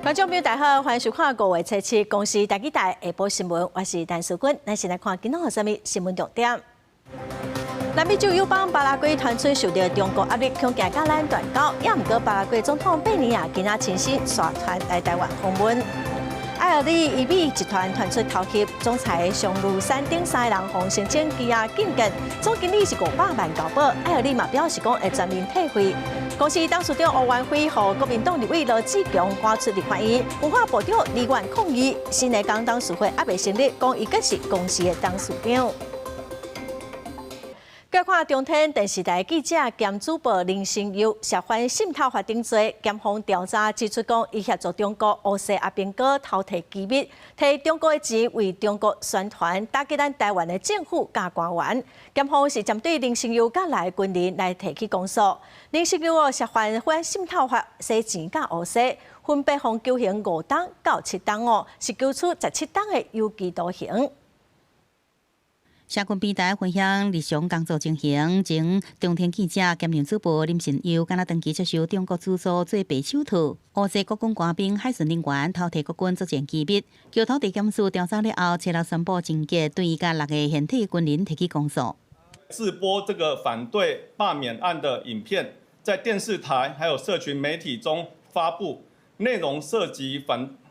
觀眾朋友大家好，歡迎收看五月初七公視台語台下晡新聞，我是陳淑君。咱先來看今仔有啥物新聞重點。南美洲友邦巴拉圭傳出受著中國壓力，恐驚佮咱斷交，也毋過巴拉圭總統貝尼亞今仔親身率團來台灣訪問。愛爾利醫美集團傳出偷翕總裁商如山等三个人予申請羈押禁見，總經理是500萬交保。愛爾利嘛表示講會全面退費。公司董事長吳元輝予國民黨立委羅智強趕出立法院，文化部長李元抗議，新的港董事會猶未成立，講伊閣是公司的董事長。來看中天電視台記者兼主播林承佑涉犯滲透法定罪，檢方調查指出講，伊協助中國烏西阿兵哥偷提機密，提中國的錢為中國宣傳，打擊咱台灣的政府佮官員。檢方是針對林承佑佮六个軍人來提起公訴。林承佑哦涉犯反滲透法洗錢佮烏西，分別予求刑5冬到7冬哦，是求處17冬的有期徒刑。社群平台分享日常工作情形，前中天記者兼任主播林承佑，敢若長期接受中國資助做白手套，烏西國軍官兵海巡人員偷提國軍作戰機密，橋頭地檢署調查了後，初六宣布偵結，對伊佮六个現退軍人提起公訴。自播這個反對罷免案的影片，在電視台還有社群媒體中發布，內容涉及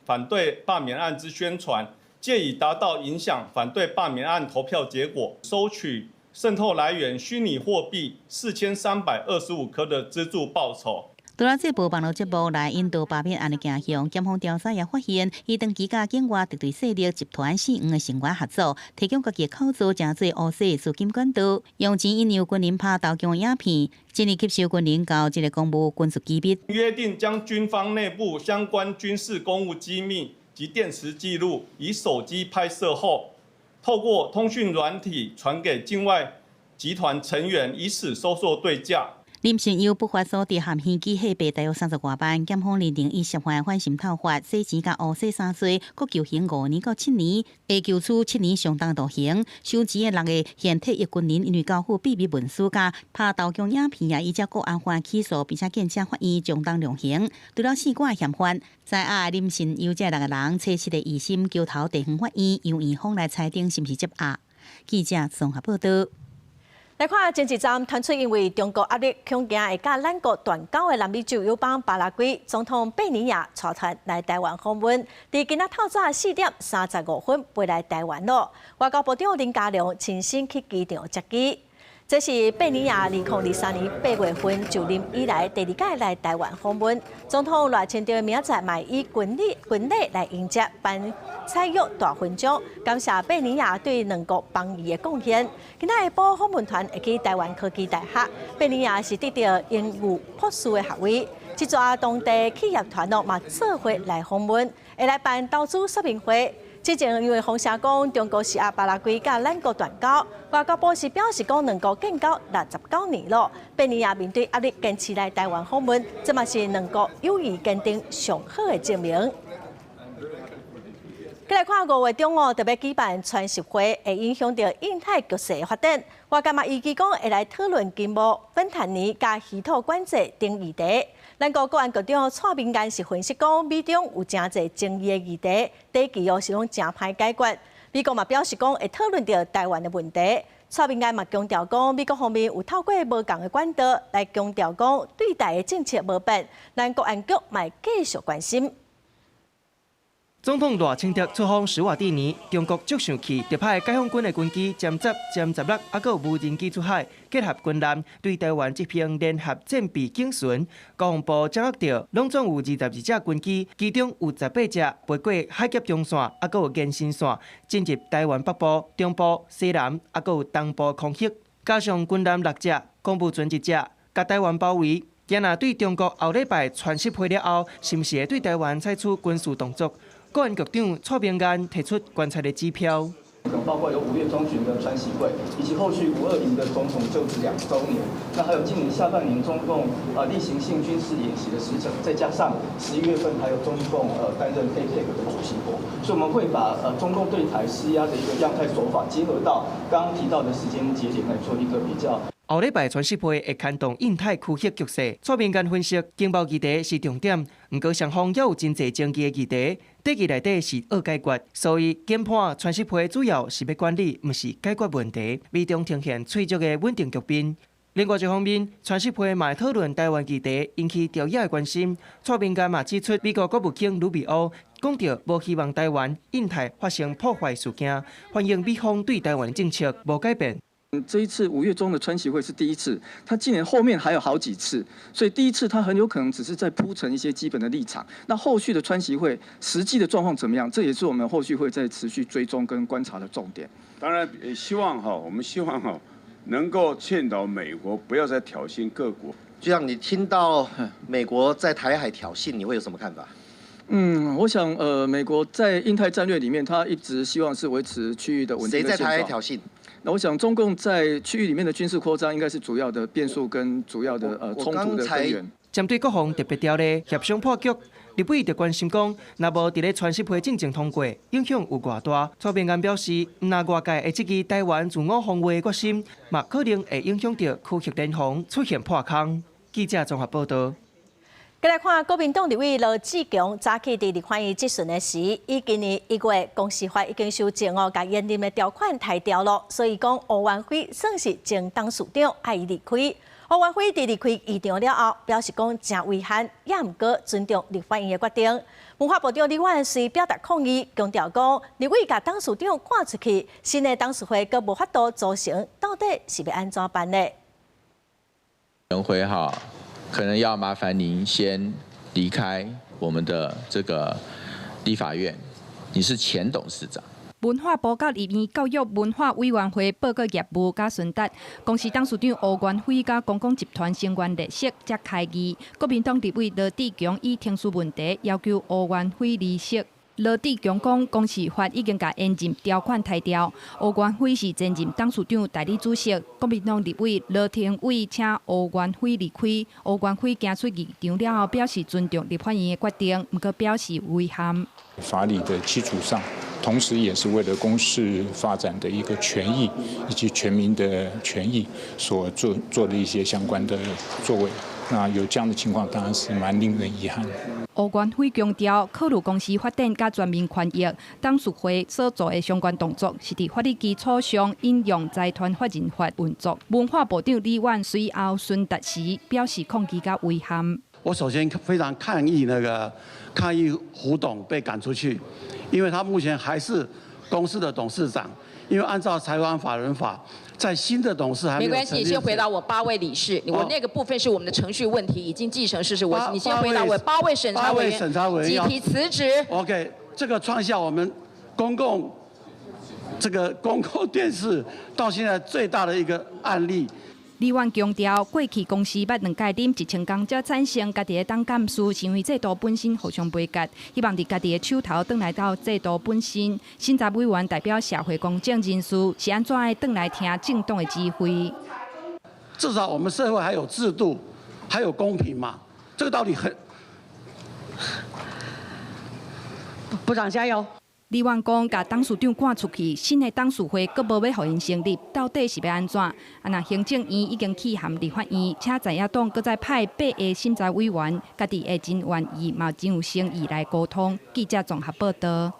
反對罷免案之宣傳。借以達到影響反對罷免案投票結果，收取滲透來源虛擬貨幣4325顆的資助報酬。除了這部網路節目來引導罷免案的鏡像，檢方調查也發現，伊長期佮境外敵對勢力集團四五个成員合作，提供家己口座，成做烏西資金管道，用錢引誘軍人拍投降影片，進而吸收軍人交這个公務軍事機密。約定將軍方內部相關軍事公務機密及電磁記錄以手機拍攝後，透過通訊軟體傳給境外集團成員，以此收受對價。林承佑不法所得含虛擬貨幣大約30外萬，檢方認定伊涉犯反滲透法、洗錢佮烏洗三罪，各求刑5年到7年，會求處7年上重徒刑。收錢的六个現退役軍人因為交付秘密文書佮拍投降影片，也依照國安法起訴，並且檢察法院將當量刑。除了四個嫌犯，知影林承佑這六个人，初七的二審橋頭地方法院由院方來裁定是毋是接案。記者綜合報道。來看前一站傳出因為中國壓力，恐驚會佮咱國斷交的南美洲友邦巴拉圭總統貝尼亞率團來台灣訪問，佇今仔透早4點35分飛來台灣囉。外交部長林佳龍親身去機場接機。這是貝尼亞2023年8月份就任以來第二擺來台灣訪問。總統賴清德明仔載嘛以軍禮來迎接，頒彩玉大勳章，感謝貝尼亞對兩國邦誼的貢獻。今仔下晡訪問團會去台灣科技大學，貝尼亞是得著榮譽博士的學位。這逝當地企業團哦嘛做伙來訪問，會來辦投資說明會。之前因為風聲講中國施壓巴拉圭佮咱國斷交，外交部是表示講兩國建交69年囉。貝尼亞面對壓力堅持來台灣訪問，這嘛是兩國友誼堅定上好的證明。閣來看五月中哦，特別舉辦川習會，會影響著印太局勢的發展。外界嘛預期講會來討論經貿、芬太尼佮稀土管制等議題。咱國國安局長蔡明彥是分析講，美中有誠濟爭議的議題，短期哦是攏誠歹解決。美國嘛表示講會討論著台灣的問題。蔡明彥嘛強調講，美國方面有透過無仝的管道來強調講，對台的政策無變，咱國安局嘛會繼續關心。總統賴清德出訪史瓦蒂尼，中國足生氣，特派解放軍的軍機殲十、殲16，猶閣有無人機出海，結合軍艦對台灣執行聯合戰備警巡。國防部掌握著，攏總有22架軍機，其中有18隻飛過海峽中線，猶閣有延伸線進入台灣北部、中部、西南，猶閣有東部空域，加上軍艦六隻、公務船一隻，共台灣包圍。今若對中國後禮拜川習會了後，是毋是會對台灣採取軍事動作？國安局長蔡明彥提出觀察的指標，包括有5月中旬的川習會，以及後續520的總統就職2週年，那還有今年下半年中共例行性軍事演習的時程，再加上11月份還有中共擔任 APEC 的主席國，所以我們會把中共對台施壓的一個樣態手法，結合到剛剛提到的時間節點來做一個比較。後禮拜川習會會牽動印太區域局勢。蔡明彥分析，經貿議題是重點，毋過雙方也有真濟爭議的議題，短期內底是愛解決，所以研判川習會主要是欲管理，毋是解決問題，美中呈現脆弱的穩定局面。另外一方面，川習會嘛會討論台灣議題，引起朝野的關心。蔡明彥嘛指出，美國國務卿魯比歐講著無希望台灣、印太發生破壞事件，反映美方對台灣的政策無改變。這一次5月中的川習會是第一次，他今年後面還有好幾次，所以第一次他很有可能只是在鋪陳一些基本的立場。那後續的川習會實際的狀況怎麼樣？這也是我們後續會再持續追蹤跟觀察的重點。當然，也希望哈，我們希望哈，能夠勸導美國不要再挑釁各國。就像你聽到美國在台海挑釁，你會有什麼看法？嗯，我想，美國在印太戰略裡面，他一直希望是維持區域的穩定。誰在台海挑釁？那我想，中共在區域裡面的軍事擴張，應該是主要的變數跟主要的衝突的根源。針對各方特別條例協商破局，立委就關心講，若無佇咧川習會進前通過，影響有偌大？蔡明彥表示，毋但外界會質疑台灣自我防衛決心，嘛可能會影響著區域聯防出現破空。記者綜合報導。過來看國民黨立委羅智強早起佇立法院質詢的時，伊今年1月公司法已經修正哦，共延任的條款刣掉囉，所以講吳元輝算是前董事長，愛伊離開。吳元輝佇離開議場了後，表示講誠遺憾，也毋過尊重立法院的決定。文化部長李婉雖表達抗議，強調講立委共董事長趕出去，新的董事會閣無法度組成，到底是欲按怎辦呢？元輝哈。可能要麻煩您先離開我們的這個立法院，你是前董事長。文化部佮立院教育文化委員會報告業務佮詢答，公司董事長吳元輝佮公共集團成員列席才開議。國民黨立委羅智強以程序問題要求吳元輝離席。羅智強講，公司法已經共延任條款刣掉。吳元輝是前任董事長代理主席。國民黨立委羅廷偉請吳元輝離開。吳元輝行出議場了後，表示尊重立法院的決定，毋過表示遺憾。法理的基礎上，同時也是為了公視發展的一個權益以及全民的權益所做的一些相關的作為。那有這樣的情況，當然是蠻令人遺憾的。吳元輝強調，考慮公司發展佮全民權益，董事會所做的相關動作，是佇法律基礎上引用財團法人法運作。文化部長李婉隨後詢答時表示抗議佮遺憾。我首先非常抗議那個抗議胡董被趕出去，因為他目前還是公司的董事長。因為按照財團法人法，在新的董事還沒沒關係，你先回答我八位理事，我那個部分是我們的程序問題，已經既成事實。我你先回答我八位審查委員集體辭職。 OK，這個創下我們公共這個公共電視到現在最大的一個案例。李婉強調，過去公司捌兩屆蹛1000工才產生家己的董監事，是因為制度本身互相背結，希望佇家己的手頭轉來到制度本身。審查委員代表社會公正人士是按怎會轉來聽政黨的指揮？至少我們社會還有制度，還有公平嘛？這個道理很。部長加油！李婉講，共董事長趕出去，新的董事會閣無欲予𪜶成立，到底是欲按怎？啊，若行政院已經去函立法院，請在野黨閣再派八個審查委員，家己會真願意，嘛真有誠意來溝通。記者綜合報導。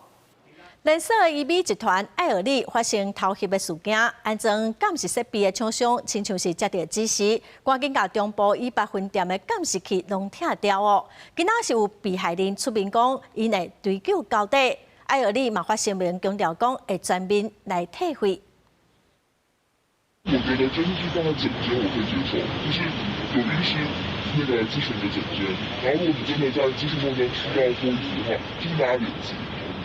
連鎖的醫美集團愛爾利發生偷翕的事件，安裝監視設備的廠商親像是接著指示，趕緊共中部以北分店的監視器攏拆掉哦。今仔是有被害人出面講，𪜶會追究到底。愛爾利嘛發聲明強調講，會全面來退費。我覺得監視器放在診間我可以接受，就是有醫師那個諮詢的診間，然後如果你真的在諮詢過程中需要脫衣服的話，就是拉簾子，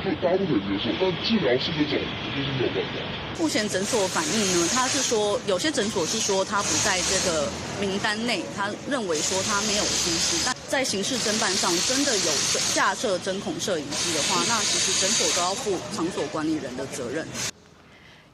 就大家都可以接受。但治療室這種就是沒有辦法。目前診所反映呢，他是說有些診所是說他不在這個名單內，他認為說他沒有出事。但在刑事偵辦上，真的有架設針孔攝影機的話，那其實診所都要負場所管理人的責任。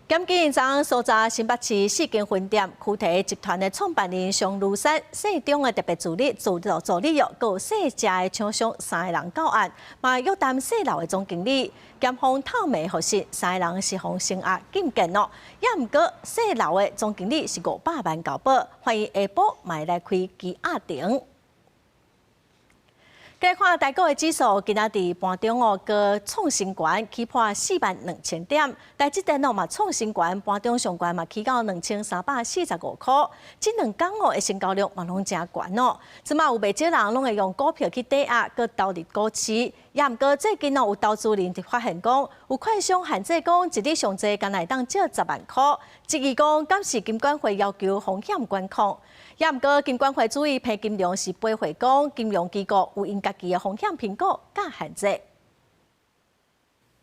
檢警昨搜查新北市四間分店，驅提集團的創辦人商如山、姓張的特別助理、助理哦，閣有細隻的廠商三個人到案，嘛約談細樓的總經理。檢方透明核實，三个人是予聲押禁見哦。也毋過細樓的總經理是500萬交保，法院下晡嘛會來開羈押庭。來看台股的指數，今仔佇盤中哦，閣創新高，起破4萬2千點。台積電哦嘛創新高，盤中上懸嘛起到2345箍。這兩工哦的成交量嘛攏誠懸哦。這馬有袂少人攏會用股票去抵押，閣投入股市。也毋過最近哦有投資人發現講，有券商限制講，一日上濟干焦會當借10萬箍，質疑講敢是金管會要求風險管控。也毋過金管會主委彭金龍是回應講，金融機構有𪜶家己的風險評估佮限制。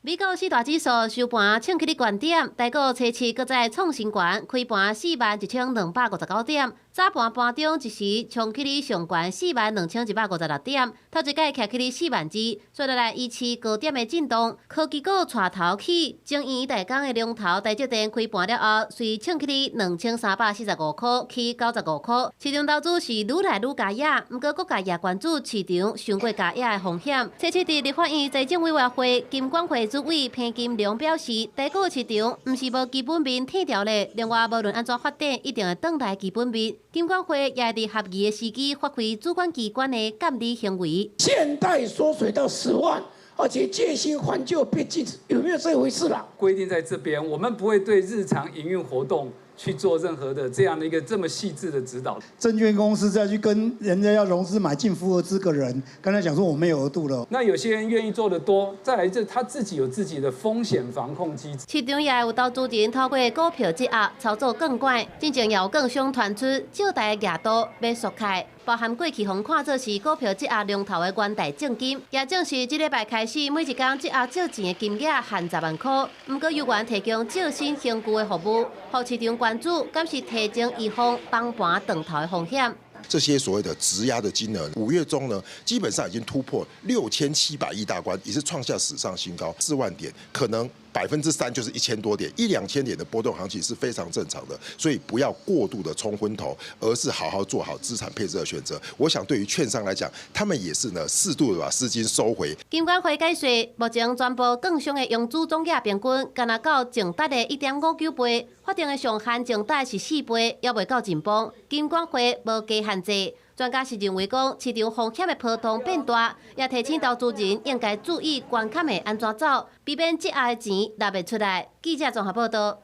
美股四大指數收盤衝起咧懸點，台股初七閣再創新高，開盤41,259點，早盤盤中一時衝起咧上懸42,156點，頭一擺徛起咧4萬2，紲落來維持高點的震盪。科技股帶頭起，晶圓代工的龍頭台積電開盤了後，隨衝起咧2345箍，起95箍。市場投資是愈來愈加壓，毋過各界也關注市場傷過加壓的風險。初七佇立法院財政委員會金管會主委彭金龍表示，台股市場毋是無基本面天條咧，另外無論按怎發展，一定會轉來基本面。金管會也會佇合宜的時機發揮主管機關的監理行為。借貸縮水到10萬，而且借新還舊被禁止，有沒有這回事啦？規定在這邊，我們不會對日常營運活動去做任何的這樣的一個這麼細緻的指導。證券公司再去跟人家要融資買進符合資格人，跟他講說我沒有額度了。那有些人願意做得多，再來這他自己有自己的風險防控機制。市場也有投資人透過股票質押操作槓桿，進前也有券商傳出借貸的額度欲縮開，包含過去予看做是股票質押龍頭的元大證金，也正是這禮拜開始，每一工質押借錢的金額限10萬箍。毋過猶原提供借新還舊的服務，予市場關注，敢是提前預防崩盤斷頭的風險。這些所謂的質押的金額，5月中呢，基本上已經突破6700億大關，也是創下史上新高，4萬點，可能3%就是1000多點，一兩千點的波動行情是非常正常的，所以不要過度的衝昏頭，而是好好做好資產配置的選擇。我想對於券商來講，他們也是呢適度的把資金收回。金管會解釋，目前全部券商的融資總額平均，干焦到淨值的1.59倍，法定的上限淨值是4倍，猶未夠緊繃。金管會無加限制。專家是認為講，市場風險的波動變大，也提醒投資人應該注意關卡會按怎走，避免質押的錢納袂出來。記者綜合報道。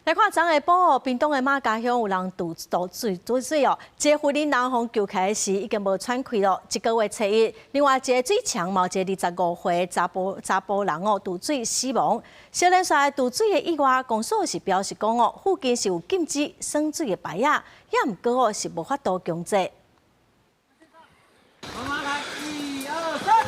來看昨下晡，屏東的瑪家鄉有人墮水哦，一个婦人人予救起來時已經無喘氣咯。這個月初一，另外一个水牆嘛有一個25歲查埔人哦墮水死亡。小連續墮水的意外，公所是表示講哦，附近是有禁止耍水的牌仔，也毋過哦是無法度強制。媽媽來，一二三，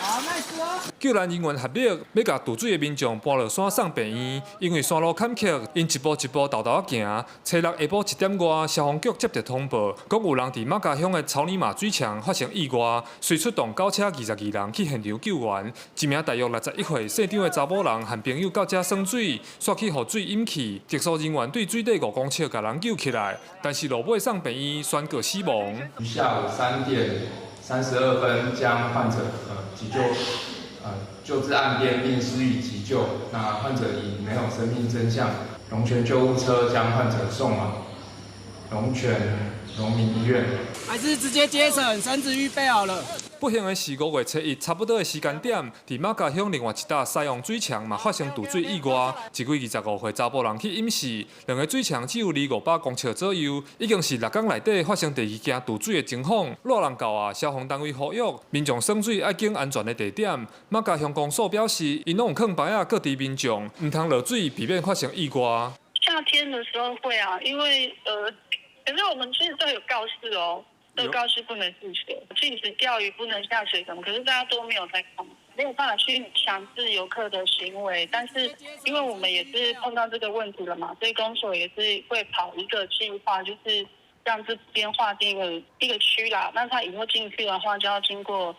好，nice 哦。救援人員合力欲共墮水的民眾搬落山送病院，因為山路坎坷，𪜶一步一步沓沓仔行。初六下晡1點外，消防局接著通報，講有人佇瑪家鄉的草泥馬水牆發生意外，隨出動狗車22人去現場救援。一名大約61歲姓張的查某人和朋友到遮耍水，煞去予水淹去，特搜人員對水底5公尺共人救起來，但是路尾送病院宣告死亡。下午3點32分將患者急救。救至岸邊並施予急救，那患者已沒有生命徵象，龍泉救護車將患者送往龍泉榮民醫院。還是直接接繩，繩子預備好了。不幸的是5月初一，差不多的時間點，佇瑪家鄉另外一搭西旺水牆嘛發生墮水意外，一位25歲查埔人去淹死，兩个水牆只有離500公尺左右，已經是6工內底發生第二件墮水的情況。熱人到啊，消防單位呼籲民眾耍水愛揀安全的地點。瑪家鄉公所表示，𪜶攏有囥牌仔告知民眾，毋通落水，避免發生意外。夏天的時候會啊，因為可是我們其實都有告示哦。都告示不能進水，禁止釣魚，不能下水什麼，可是大家都沒有在看，沒有辦法去強制遊客的行為。但是因為我們也是碰到這個問題了嘛，所以公所也是會跑一個計劃，就是讓這邊劃定一個區啦。那他以後進去的話，就要經過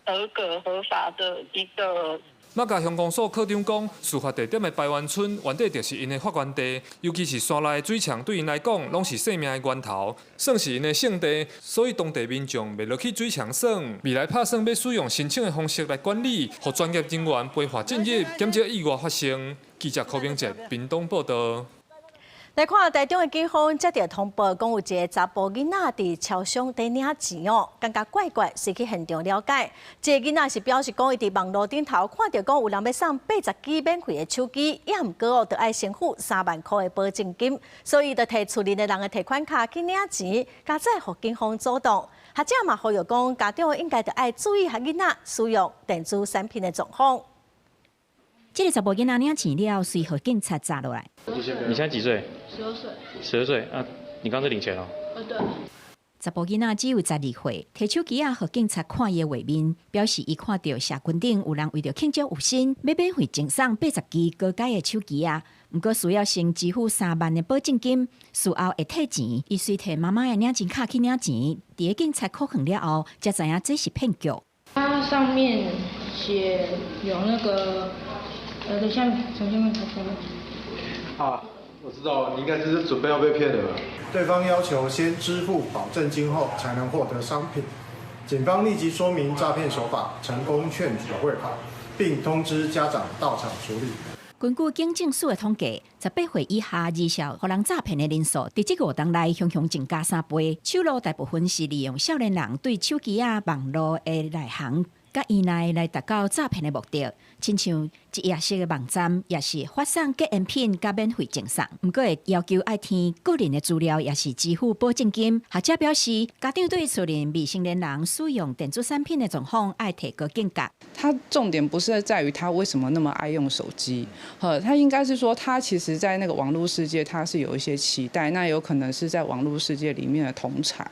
合格合法的一個。馬家鄉公所課長講，事發地點的排灣村原底就是𪜶的發源地，尤其是山內的水牆對𪜶來講，攏是生命的源頭，算是𪜶的聖地，所以當地民眾袂落去水牆耍。未來拍算欲使用申請的方式來管理，予專業人員陪伴進入，減少意外發生。記者柯明哲屏東報導。來看台中的警方接著通報，講有一个查埔囡仔佇超商佇領錢哦，感覺怪怪，隨去現場了解。這个囡仔是表示講，伊佇網路頂頭看著講有人欲送80支免費的手機，也毋過哦，著愛先付3萬箍的保證金，所以就提厝裡的人的提款卡去領錢，佳哉予警方阻擋。學者嘛呼籲講，家長應該著愛注意予囡仔使用電子產品的狀況。這个查埔囡仔領錢了，隨予警察抓落來。你現在幾歲？ 12歲。12歲啊？你剛才領錢哦？對。查埔囡仔只有12歲，提手機仔予警察看伊的畫面，表示伊看著社群頂有人為著慶祝有心，欲免費贈送80支高階的手機仔，毋過需要先支付3萬的保證金，事後會退錢。伊隨提媽媽的領錢卡去領錢，佇咧警察扣問了後，才知影這是騙局。它上面寫有那個。等一下，重新問他說。啊，我知道，你應該是準備要被騙的吧？對方要求先支付保證金後才能獲得商品。警方立即說明詐騙手法，成功勸阻匯款，並通知家長到場處理。根據警政署的統計，18歲以下兒少予人詐騙的人數，佇這5冬內雄雄增加3倍。手路大部分是利用少年人對手機仔網路的內行佮依賴來達到詐騙的目的，親像一頁式的網站，抑是發送假品佮免費贈送。毋過會要求愛填個人的資料，抑是支付保證金。學者表示，家長對厝內未成年人使用電子產品的狀況，愛提高警覺。他重點不是在於他為什麼那麼愛用手機，呵，他應該是說，他其實在那個網路世界，他是有一些期待，那有可能是在網路世界裡面的同儕，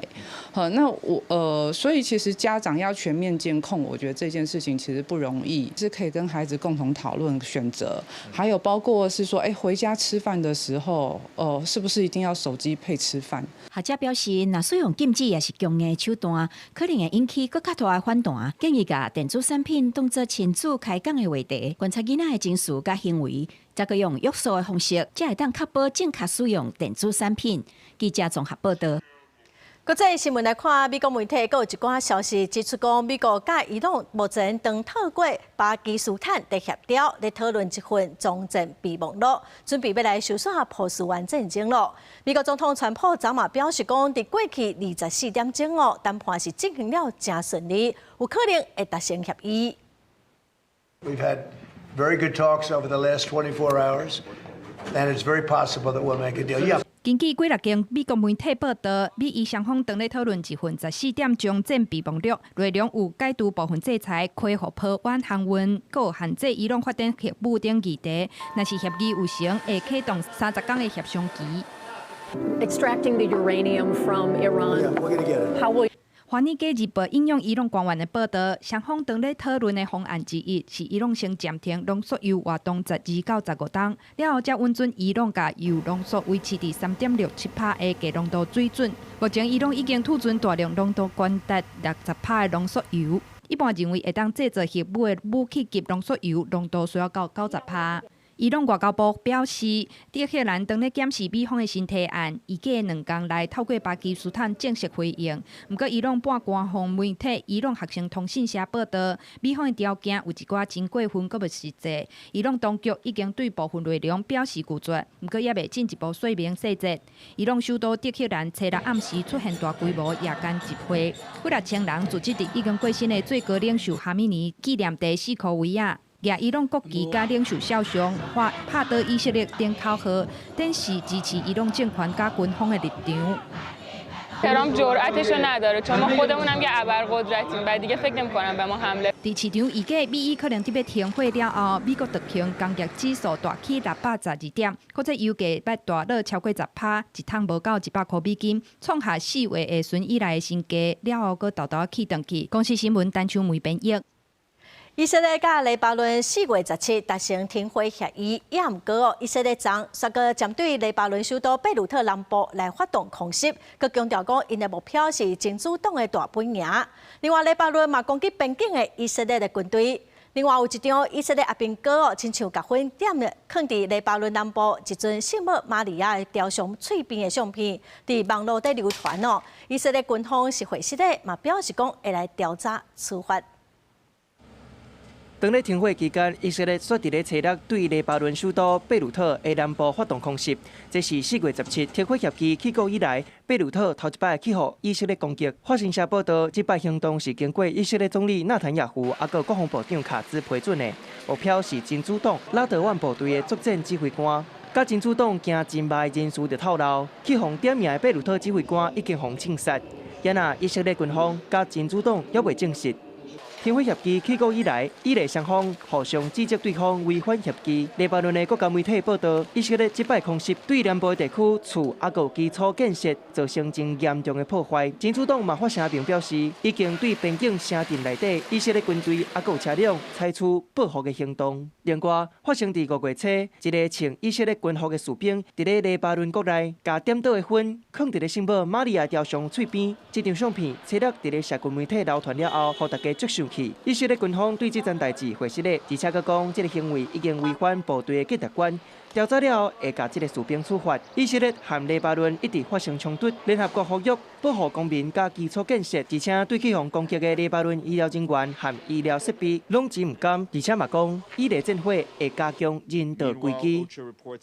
呵，那我所以其實家長要全面監控，我覺得這件事情其實不容易，是可以跟孩子共同討論選擇，還有包括是說，哎，回家吃飯的時候，是不是一定要手機配吃飯？學者表示，若使用禁止抑是強硬手段，可能會引起閣較大的反彈。建議共電子產品當作親子開講的話題，觀察囡仔的情緒佮行為，再閣用約束的方式，才會當確保正確使用電子產品。記者綜合報導。國際新聞來看，美國媒體閣有一寡消息指出，講美國佮伊朗目前正透過巴基斯坦佇協調，咧討論一份終戰備忘錄，準備欲來收煞波斯灣戰爭囉。美國總統川普昨嘛表示講，佇過去24點鐘哦，談判是進行了誠順利，有可能會達成協議。 We've had very good talks over the last 24 hours, and it's very possible that we'll make a deal. Yeah. 根據幾若間美國媒體報導，美伊雙方正咧討論一份14點鐘戰備忘錄，內容有解除部分制裁、恢復波灣航運、閣有限制伊朗發展核武等議題。若是協議有成，會啟動30工的協商期。 Extracting the uranium from Iran. Yeah, we're gonna get it. How will 華爾街日報引用伊朗官員的報導，雙方正咧討論的方案之一是伊朗先暫停濃縮鈾活動12到15冬，了後才允准伊朗共鈾濃縮維持佇3.67趴的低濃度水準。目前伊朗已經儲存大量濃度懸達60趴的濃縮鈾，一般認為會當製造核武的武器級濃縮鈾濃度需要到90趴。伊朗外交部表示，德黑蘭正咧檢視美方的新提案，預計2工內透過巴基斯坦正式回應。毋過，伊朗半官方媒體伊朗學生通訊社報導，美方的條件有一寡真過分，閣無實際。伊朗當局已經對部分內容表示拒絕，毋過猶未進一步說明細節。伊朗首都德黑蘭初六暗時出現大規模夜間集會，幾若千人聚集佇已經過身的最高領袖哈米尼紀念地四箍圍仔。舉伊朗國旗佮領袖肖像，發拍倒以色列等口號，展示支持伊朗政權佮軍方的立場。 ترامپ جرأتشو نداره چون ما خودمونم یه ابرقدرتیم و دیگه فکر نمی‌کنم به ما حمله 佇市場預計美伊可能佇欲停火了後，美國道瓊工業指數大起612點，國際油價欲大落超過10趴，一桶無夠100箍美金，創下4月下旬以來的新低。了後閣沓沓起轉去。公視新聞陳秋梅編譯。以色列佮黎巴嫩4月17達成停火協議，也毋過哦，以色列昨煞閣針對黎巴嫩首都貝魯特南部來發動空襲，閣強調講𪜶的目標是真主黨的大本營。另外，黎巴嫩嘛攻擊邊境的以色列的軍隊。另外有一張以色列阿兵哥哦，親像共粉點的，囥佇黎巴嫩南部一尊聖母瑪利亞的雕像喙邊的相片，佇網路底流傳哦。以色列軍方是回實的，嘛表示講會來調查處罰。當咧停火期間，以色列煞佇咧初六對黎巴嫩首都貝魯特的南部發動空襲。這是4月17停火協議起効以來，貝魯特頭一擺去予以色列攻擊。法新社報道，這擺行動是經過以色列總理納坦雅胡抑閣國防部長卡茲批准的。目標是真主黨拉德萬部隊的作戰指揮官。佮真主黨行真䆀人士就透露，去予點名的貝魯特指揮官已經予槍殺。猶若以色列軍方佮真主黨猶未證實。停火協議起効以來，以黎雙方互相指責對方違反協議。黎巴嫩的國家媒體報道，以色列這擺空襲對南部地區厝抑閣基礎建設造成真嚴重的破壞。真主黨嘛發聲明表示，已經對邊境城鎮內底以色列軍隊抑閣車輛採取報復的行動。另外，發生佇5月初，一个穿以色列軍服的士兵佇咧黎巴嫩國內，共點著的薰囥佇咧聖母瑪利亞雕像喙邊。這張相片，初六佇咧社群媒體流傳了後，予大家足生氣。以色列軍方對這樁代誌回實咧，而且閣講這个行為已經違反部隊的價值觀。調查了後，會共這个士兵處罰。以色列和黎巴嫩一直發生衝突，聯合國呼籲保護公民佮基礎建設，而且對去予攻擊的黎巴嫩醫療人員和醫療設備攏真毋甘，而且嘛講，以黎戰火會加強人道危機。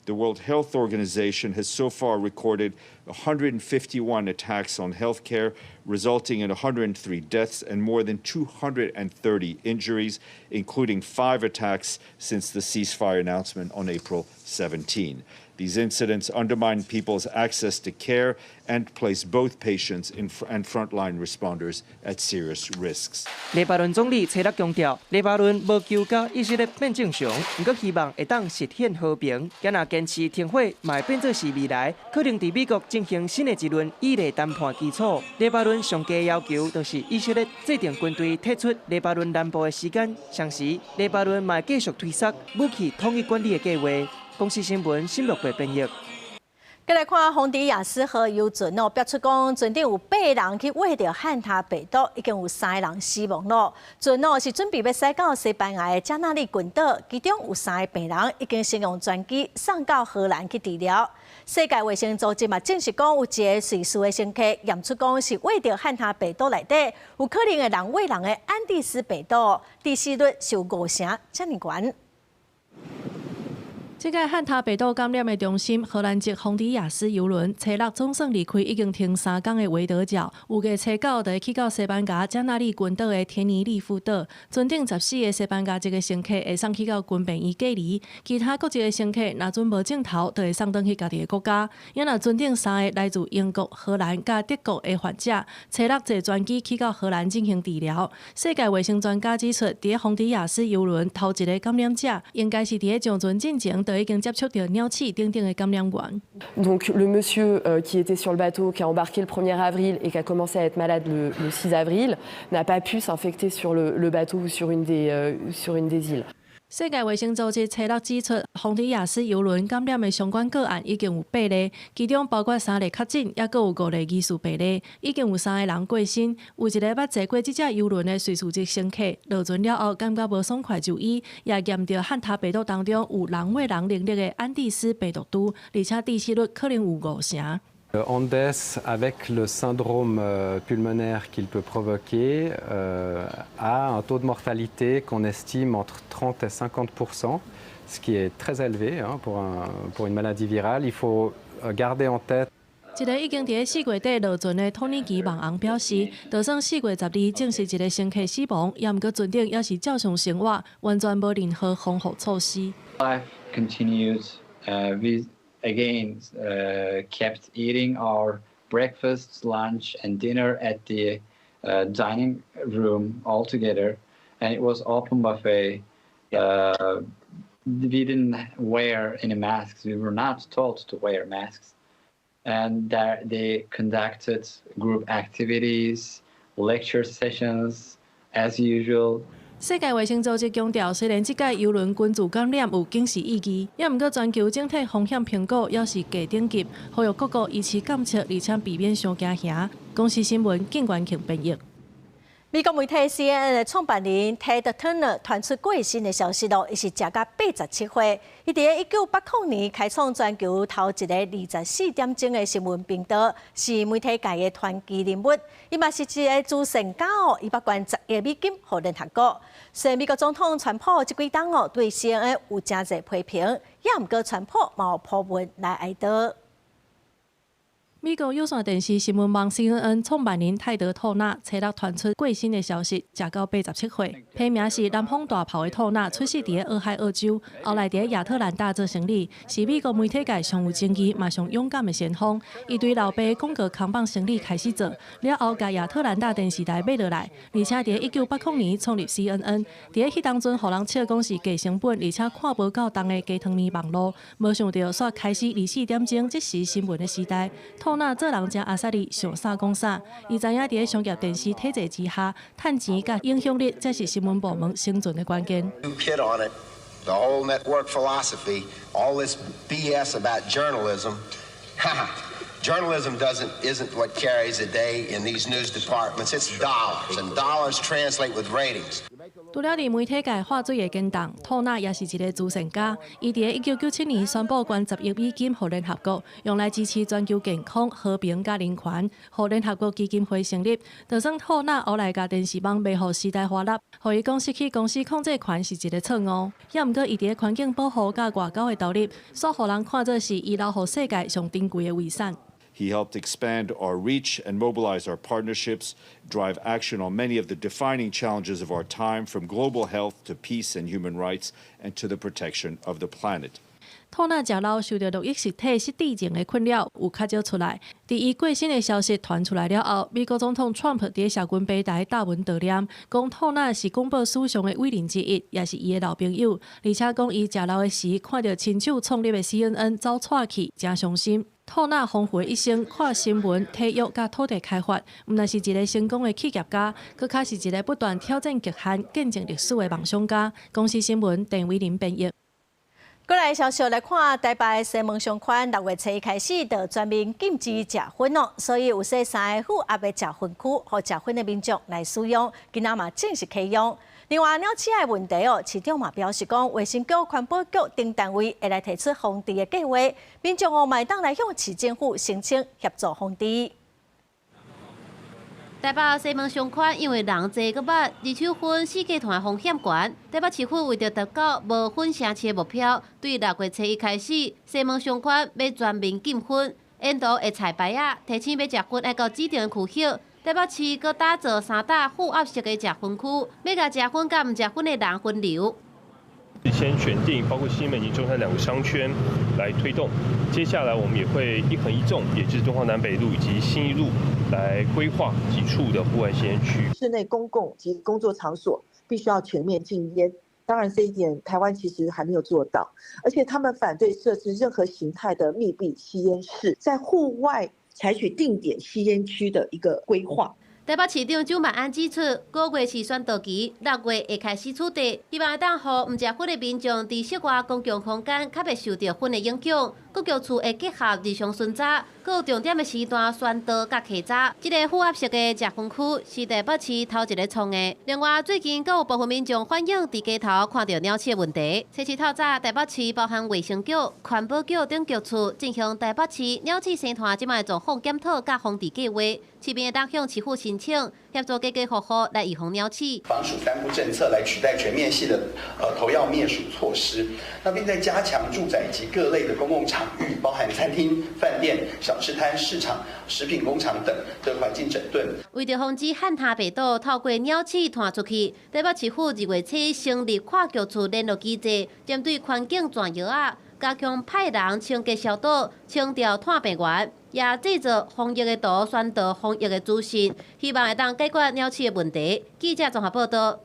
The World Health Organization has so far recorded 151 attacks on healthcare, resulting in 103 deaths and more than 230 injuries, including five attacks since the ceasefire announcement on April 17. These incidents undermine people's access to care and place both patients and frontline responders at serious risks. 黎巴嫩總理初六強調，黎巴嫩無求佮以色列變正常，毋過希望會當實現和平。猶若堅持停火，嘛會變做是未來可能佇美國進行新的一輪以黎談判基礎。黎巴嫩上低要求就是以色列制定軍隊退出黎巴嫩南部的時間，同時黎巴嫩嘛會繼續推捒武器統一管理的計劃。公視新聞新樂貝編譯。閣來看洪迪亞斯號遊船哦，爆出講船頂有八人去穢著漢他病毒，已經有三个人死亡咯。船哦是準備欲駛到西班牙的加納利群島，其中有三个病人已經先用專機送到荷蘭去治療。世界衛生組織嘛證實講，有一个瑞士的乘客驗出講是穢著漢他病毒內底，有可能會人穢人的安第斯病毒，致死率是有五成遮爾懸。這个漢他病毒感染的中心，荷蘭籍洪迪亞斯郵輪，初六總算離開已經停3工的維德角，預計初九就會去到西班牙加納利群島的天尼利夫島。船頂14个西班牙籍的乘客會送去到軍病院隔離，其他國籍的乘客若準無症頭，就會送轉去家己的國家。猶若船頂三个來自英國、荷蘭佮德國的患者，初六坐專機去到荷蘭進行治療。世界衛生專家指出，佇洪迪亞斯郵輪頭一个感染者，應該是佇咧上船進前就已經接觸著鳥鼠等等的感染源。 Donc le monsieur qui était sur le bateau, qui a embarqué le 1er avril et qui a commencé à être malade le 6 avril, n'a pas pu s'infecter sur le bateau ou sur une des îles. 世界衛生組織初六指出，洪迪亞斯郵輪感染的相關個案已經有八例，其中包括三例確診，抑閣有五例疑似病例，已經有三个人過身。有一个捌坐過這隻郵輪的瑞士籍乘客，落船了後感覺無爽快就醫，也驗著漢他病毒當中有人穢人能力的安第斯病毒株，而且致死率可能有五成。 Andes, avec le syndrome pulmonaire qu'il peut provoquer, a un taux de mortalité qu'on estime entre 30 et 50, ce qui est très élevé, hein, pour une maladie virale. Il faut garder en tête. 一个已經佇4月底落船的土耳其網紅表示，就算4月12證實一个乘客死亡，猶毋過船頂猶是照常生活，完全無任何防護措施。 Life continued. We again kept eating our breakfast, lunch, and dinner at the dining room all together, and it was open buffet. We didn't wear any masks. We were not told to wear masks. And there they conducted group activities, lecture sessions as usual. 世界衛生組織強調，雖然這擺郵輪群聚感染有警示意義，猶毋過全球整體風險評估猶是低等級，呼籲各國維持監測，而且避免傷驚嚇。公視新聞，靳元慶編譯。美國媒體 CNN 的創辦人 Ted Turner 傳出過身的消息咯，伊是食甲87歲。伊佇1980年開創全球頭一個24點鐘的新聞頻道，是媒體界的傳奇人物。伊嘛是一个慈善家哦，伊捌捐10億美金予聯合國。雖然美國總統川普這幾冬哦對 CNN 有誠濟批評，也毋過川普嘛有鋪文來哀悼。美國有線電視新聞網 CNN 創辦人泰德·托納，初六傳出過身的消息，食到87歲。批名是南方大炮的托納，出世佇俄亥俄州，後來佇亞特蘭大做生理，是美國媒體界上有爭議、嘛上勇敢的先鋒。伊對老爸廣告扛棒生理開始做，了後共亞特蘭大電視台買落來，而且佇1980年創立 CNN。佇彼當陣，予人笑講是低成本，而且看無夠重的雞湯麵網路，無想著煞開始24點鐘即時新聞的時代。托納做人誠阿薩利，想啥講啥。伊知影佇商業電視體制之下，趁錢佮影響力，才是新聞部門生存的關鍵。 Hit on it, the whole network philosophy, all this BS about journalism. Journalism doesn't isn't what carries the day in these news departments. It's dollars, and dollars translate with ratings. 除了佇媒體界畫水的堅動，托納也是一个慈善家。伊佇1997年宣布捐10億美金予聯合國，用來支持全球健康、和平佮人權，予聯合國基金會成立。就算托納後來共電視網賣予時代華納，予伊講失去公司控制權是一个錯誤。也毋過伊佇環境保護佮外交的投入，煞予人看做是伊留予世界上珍貴的遺產。 He helped expand our reach and mobilize our partnerships, drive action on many of the defining challenges of our time, from global health to peace and human rights, and to the protection of the planet. 托納食老受著路易氏體失智症的困擾，有較少出來。佇伊過身的消息傳出來了後，美國總統川普佇社群平台貼文悼念，講托納是廣播史上的偉人之一，也是伊的老朋友。而且講伊食老的時，看著親手創立的 CNN 走掣去，誠傷心。托納豐富的一生，跨新聞、體育佮土地開發，毋但是一个成功的企業家，閣較是一个不斷挑戰極限、見證歷史的夢想家。公視新聞鄧偉林編譯。過來消息來看，台北西門商圈6月初一開始就全面禁止食薰咯，所以有設三个負壓的食薰區，予食薰的民眾來使用，今仔嘛正式啟用。另外，鳥鼠的問題哦，市長嘛表示講，衛生局、環保局等單位會來提出防治的計劃，民眾哦嘛會當來向市政府申請協助防治。台北西門商圈因為人濟閣密，二手薰四界傳風險懸。台北市府為著達到無薰城市的目標，對6月初一開始，西門商圈欲全面禁薰，沿途的菜牌仔提醒欲食薰愛到指定的區域。台北市閣打造三搭負壓式的食薰區，欲共食薰佮毋食薰的人分流。先選定包括西門以及中山兩個商圈來推動，接下來我們也會一橫一縱，也就是敦化南北路以及信義路來規劃幾處的戶外吸菸區。室內公共及工作場所必須要全面禁菸，當然這一點台灣其實還沒有做到，而且他們反對設置任何形態的密閉吸菸室，在戶外採取定點吸菸區的一個規劃。台北市長蔣萬安指出，5月是宣導期，6月會開始取締，希望會當予毋食薰的民眾佇室外公共空間較袂受著薰的影響。各局處會結合日常巡查，閣有重點的時段宣導佮稽查。這个負壓式的食薰區是台北市頭一个創的。另外，最近閣有部分民眾反映佇街頭看著鳥鼠的問題。初四透早，台北市包含衛生局、環保局等局處進行台北市鳥鼠生態這擺狀況檢討佮防治計劃。市民會當向市府申請協助家家戶戶來預防鳥鼠。防鼠三不政策來取代全面性的投藥滅鼠措施，那並在加強住宅及各類的公共場域，包含餐廳、飯店、小吃攤、市場、食品工廠等的環境整頓。為著防止漢他病毒透過鳥鼠傳出去，台北市府2月初成立跨局處聯絡機制，針對環境轉藥仔，加強派人清潔消毒、清掉傳病源，也製作防疫的圖，宣導防疫的資訊，希望會當解決鳥鼠的問題。記者綜合報道。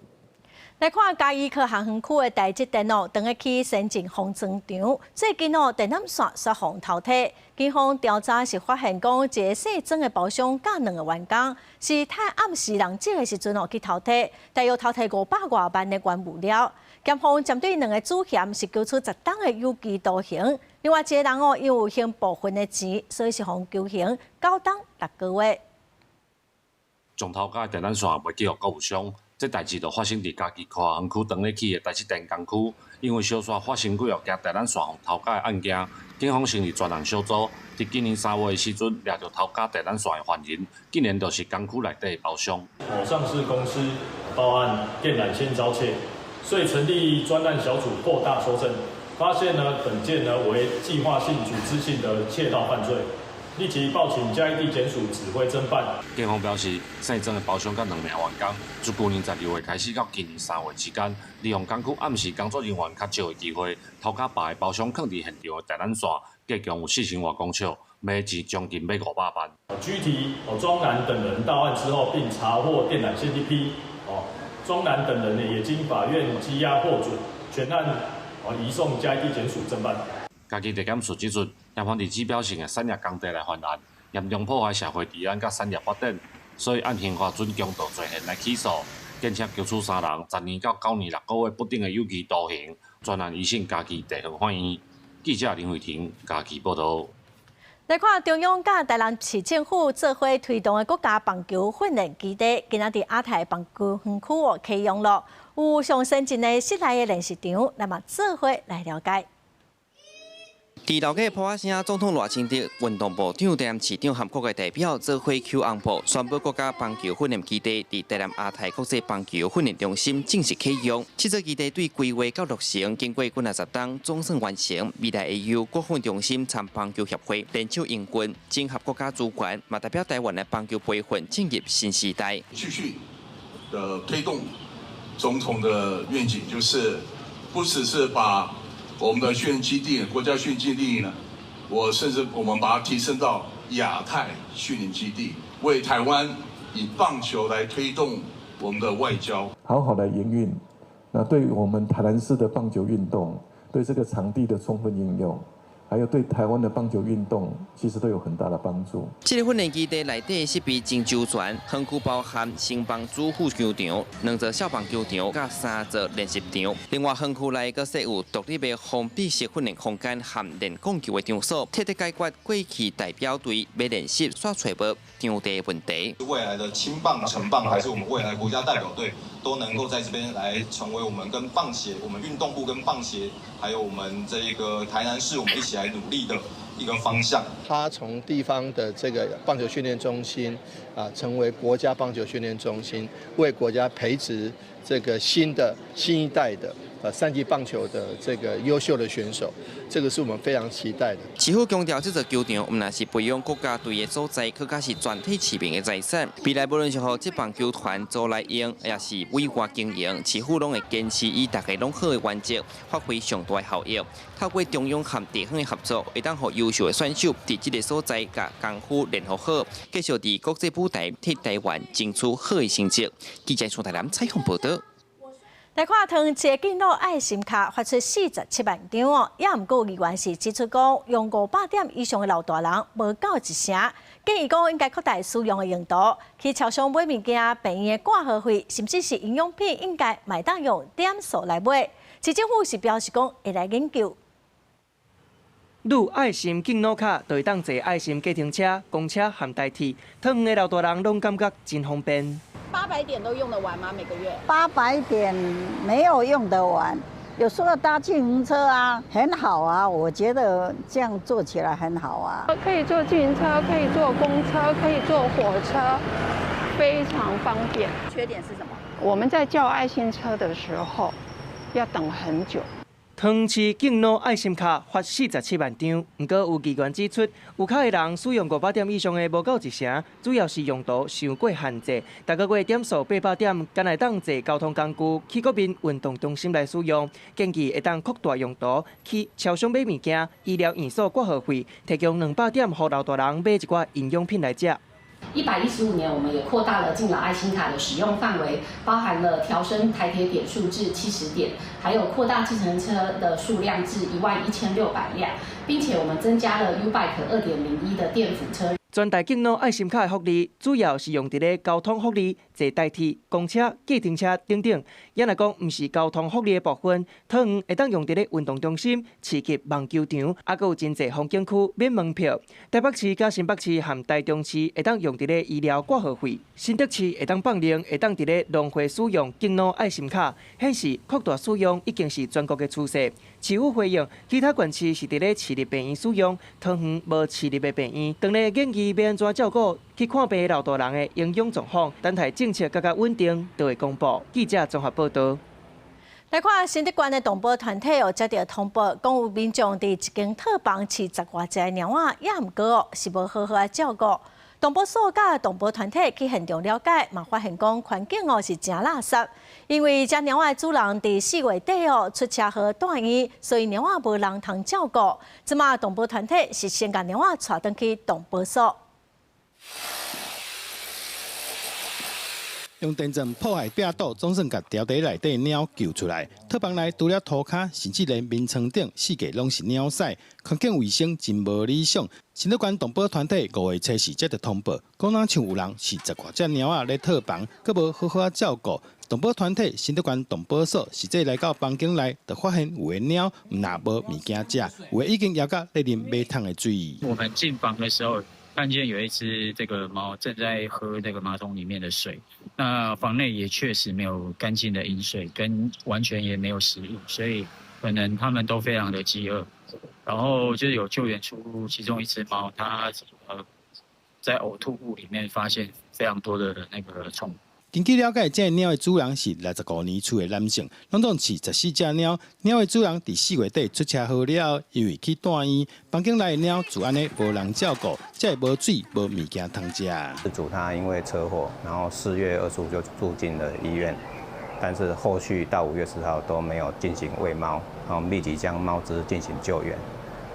來看嘉義科學園區的台積電哦，當咧起先進封裝廠，最近哦電纜線煞予人偷提，警方調查時發現講，一个細裝的包廂佮兩个員工是趁暗時人靜的時陣哦去偷提，大約偷提500外萬的原物料。檢方針對兩个主嫌是求處10冬的有期徒刑，另外一个人哦因為有還部分的錢，所以是予求刑9冬6個月。将偷轧的電纜線賣去予購物商。這代誌就發生佇嘉義科學園區當咧起的台積電工區，因為相紲發生幾若件電纜線予偷轧的案件，警方成立專案小組，佇今年3月的時陣掠著偷轧電纜線的犯人，竟然就是工區內底的包商。某上市公司報案電纜線遭竊，遂成立專案小組擴大搜證，發現呢本件呢為計劃性、組織性的竊盜犯罪。立即報請嘉義地檢署指揮偵辦。警方表示，姓曾的包商佮兩名員工，自舊年12月開始到今年3月之間，利用工區暗時工作人員較少的機會，偷轧別个包商囥佇現場的電纜線，計共有4000外公尺，買錢將近欲500萬。拘提莊男等人到案之後，並查獲電纜線一批。莊男等人呢也經法院羈押獲准，全案移送嘉義地檢署偵辦。家己地檢署指出，嫌犯佇指標性的產業工地來犯案，嚴重破壞社會治安佮產業發展，所以按刑法準強盜罪嫌來起訴，檢察求處三人10年到9年6個月不等的有期徒刑，全案移送嘉義地方法院。記者林慧婷嘉義報導。來看中央佮台南市政府做伙推動的國家棒球訓練基地，今仔佇亞太棒球園區哦啟用囉，有上先進的室內的練習場，咱嘛做伙來了解。佇鬧熱破聲，總統賴清德、運動部長、台南市長和各界代表做伙搝紅布，宣布國家棒球訓練基地佇台南亞太國際棒球訓練中心正式啟用。這座基地對規劃到落成，經過幾若十冬，總算完成。未來會由國訓中心參棒球協會聯手營運，整合國家資源，嘛代表台灣的棒球培訓進入新時代。繼續的推動總統的願景，就是不只是把我們的訓練基地，國家訓練基地呢，我甚至我們把它提升到亞太訓練基地，為台灣以棒球來推動我們的外交，好好來營運。那對我們台南市的棒球運動，對這個場地的充分應用，還有對台灣的棒球運動，其實都有很大的幫助。這個訓練基地內底設備真周全，園區包含新棒主副球場、兩座小棒球場、佮三座練習場。另外，園區內閣設有獨立的封閉式訓練空間和練摃球的場所，徹底解決過去代表隊欲練習煞揣無場地的問題。未來的青棒、成棒，還是我們未來國家代表隊，都能夠在這邊來成為我們跟棒協、我們運動部跟棒協，還有我們這一個台南市，我們一起來努力的一個方向。他從地方的這個棒球訓練中心啊，成為國家棒球訓練中心，為國家培植這個新的新一代的三級棒球的這個優秀的選手，這個是我們非常期待的。市府強調，這座球場毋但是培養國家隊的所在，閣較是全體市民的財產。未來無論是予職棒球團租來用，抑是委外經營，市府攏會堅持以大家攏好的原則，發揮上大的效益。透過中央和地方的合作，會當予優秀的選手佇這个所在共功夫練予好，繼續佇國際舞台替台灣爭取好的成績。記者宋台南採訪報導。來看桃園市敬老愛心卡發出47萬張哦，也毋過議員是指出講，用500點以上的老大人無夠一成，建議講應該擴大使用的用途，去超商買物件、病院的掛號費，甚至是營養品，應該嘛會當用點數來買。市政府是表示講會來研究。愈愛心敬老卡，就會當坐愛心計程車、公車和台鐵，桃園的老大人攏感覺真方便。 800點都用得完嗎？每個月？800點沒有用得完，有時候搭計程車啊，很好啊，我覺得這樣做起來很好啊。可以坐計程車，可以坐公車，可以坐火車，非常方便。缺點是什麼？我們在叫愛心車的時候，要等很久。桃園市敬老愛心卡發47萬張，毋過有議員指出，有卡的人使用500點以上的無夠一成，主要是用途傷過限制。逐个月點數800點，敢會當坐交通工具去國民運動中心來使用。建議會當擴大用途，去超商買物件、醫療院所掛號費，提供200點予老大人買一寡營養品來食。 115年，我們也擴大了敬老愛心卡的使用範圍，包含了調升台鐵點數至70點，還有擴大計程車的數量至11,600輛，並且我們增加了 YouBike 2.01的電輔車。全台敬老愛心卡的福利，主要是用佇咧交通福利、坐坐台鐵、公車、計程車等等。也若講毋是交通福利的部分，桃園會當用佇咧運動中心、市級網球場，猶閣有真濟風景區免門票。台北市佮新北市和台中市會當用佇咧醫療掛號費。新竹市會當放靈，會當佇咧農會使用敬老愛心卡，顯示擴大使用已經是全國的趨勢。市府回應，其他縣市是佇咧市立病院使用，桃園無市立的病院。當咧研議欲按怎照顧去看病的老大人的營養狀況，等待政策閣較穩定，就會公布。記者綜合報導。來看新竹縣的動保團體哦，接著通報，講有民眾佇一間套房飼十外隻貓仔，也毋過哦是無好好仔照顧。動保所佮動保團體去現場了解，嘛發現講環境哦是誠垃圾，因為這貓仔的主人佇4月底哦出車禍蹛院，所以貓仔無人通照顧。這馬動保團體是先共貓仔帶轉去動保所。用電鑽破壞壁堵，總算共牢底內底貓救出來。套房內除了塗跤，甚至連眠床頂四界攏是貓屎，環境衛生真無理想。新竹縣動保團體5月初四接著通報，講若像有人飼十外隻貓仔咧套房，閣無好好仔照顧。動保團體新竹縣動保所實際來到房間內，就發現有的貓毋但無物件食，有的已經枵甲咧啉馬桶的水。我們進房的時候，看見有一隻這個貓正在喝這個馬桶裡面的水，那房內也確實沒有乾淨的飲水，跟完全也沒有食物，所以可能他們都非常的飢餓。然後就有救援出其中一隻貓，它在嘔吐物裡面發現非常多的那個蟲。根據了解，這个貓的主人是65年厝的男性，攏總飼14隻貓。貓的主人佇4月底出車禍了後，因為去蹛院，房間內的貓就按呢無人照顧，才會無水無物件通食。事主他因為車禍，然後4月25就住進了醫院，但是後續到5月10號都沒有進行餵貓，然後立即將貓隻進行救援。